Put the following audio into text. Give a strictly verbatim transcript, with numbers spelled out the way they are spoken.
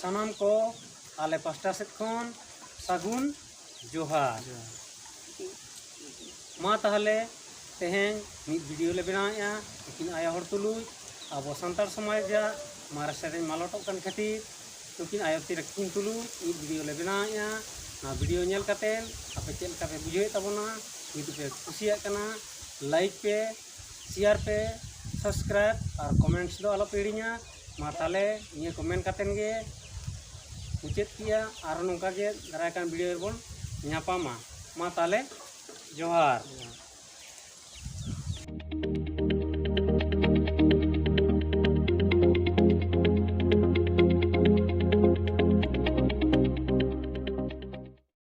ᱥᱟᱱᱟᱢ ᱠᱚ ᱟᱞᱮ ᱯᱟᱥᱴᱟ ᱥᱮᱫ ᱠᱷᱚᱱ ᱥᱟᱹᱜᱩᱱ ᱡᱚᱦᱟᱨ᱾ ᱢᱟ ᱛᱟᱦᱚᱞᱮ ᱛᱮᱦᱮᱧ ᱢᱤᱫ ᱵᱷᱤᱰᱤᱭᱳ ᱞᱮ ᱵᱮᱱᱟᱣᱮᱫᱼᱟ ᱱᱩᱠᱤᱱ ᱟᱭᱳ ᱦᱚᱲ ᱛᱩᱞᱩᱡ᱾ ᱟᱵᱚ ᱥᱟᱱᱛᱟᱲ ᱥᱚᱢᱟᱡᱽ ᱨᱮᱭᱟᱜ ᱢᱟᱨᱮ ᱥᱮᱨᱮᱧ ᱢᱟᱞᱚᱴᱚᱜ ᱠᱟᱱ ᱠᱷᱟᱹᱛᱤᱨ ᱱᱩᱠᱤᱱ ᱟᱭᱳ ᱛᱤᱨᱞᱟᱹ ᱠᱤᱱ ᱛᱩᱞᱩᱡ ᱢᱤᱫ ᱵᱷᱤᱰᱤᱭᱳ ᱞᱮ ᱵᱮᱱᱟᱣᱮᱫᱼᱟ᱾ ᱚᱱᱟ ᱵᱷᱤᱰᱤᱭᱳ ᱧᱮᱞ ᱠᱟᱛᱮᱫ ᱟᱯᱮ ᱪᱮᱫ ᱞᱮᱠᱟ ᱯᱮ ᱵᱩᱡᱷᱟᱹᱣᱮᱫ ᱛᱟᱵᱚᱱᱟ, ᱡᱩᱫᱤ ᱯᱮ ᱠᱩᱥᱤᱭᱟᱜ ᱠᱟᱱᱟ, ᱞᱟᱭᱤᱠ ᱯᱮ, ᱥᱮᱭᱟᱨ ᱯᱮ, ᱥᱟᱵᱥᱠᱨᱟᱭᱤᱵ ᱟᱨ ᱠᱚᱢᱮᱱᱴᱥ ᱫᱚ ᱟᱞᱚ ᱯᱮ ᱦᱤᱲᱤᱧᱟ᱾ ᱢᱟ ᱛᱟᱦᱚᱞᱮ ᱱᱤᱭᱟᱹ ᱠᱚ ᱢᱮᱱ ᱠᱟᱛᱮᱫ ᱜᱮ ᱢᱩᱪᱟᱹᱫ ᱠᱮᱜᱼᱟ᱾ ᱟᱨᱦᱚᱸ ᱱᱚᱝᱠᱟ ᱜᱮ ᱫᱟᱨᱟᱭ ᱠᱟᱱ ᱵᱷᱤᱰᱤᱭᱳ ᱨᱮᱵᱚᱱ ᱧᱟᱯᱟᱢᱟ᱾ ᱢᱟ ᱛᱟᱦᱚᱞᱮ ᱡᱚᱦᱟᱨ᱾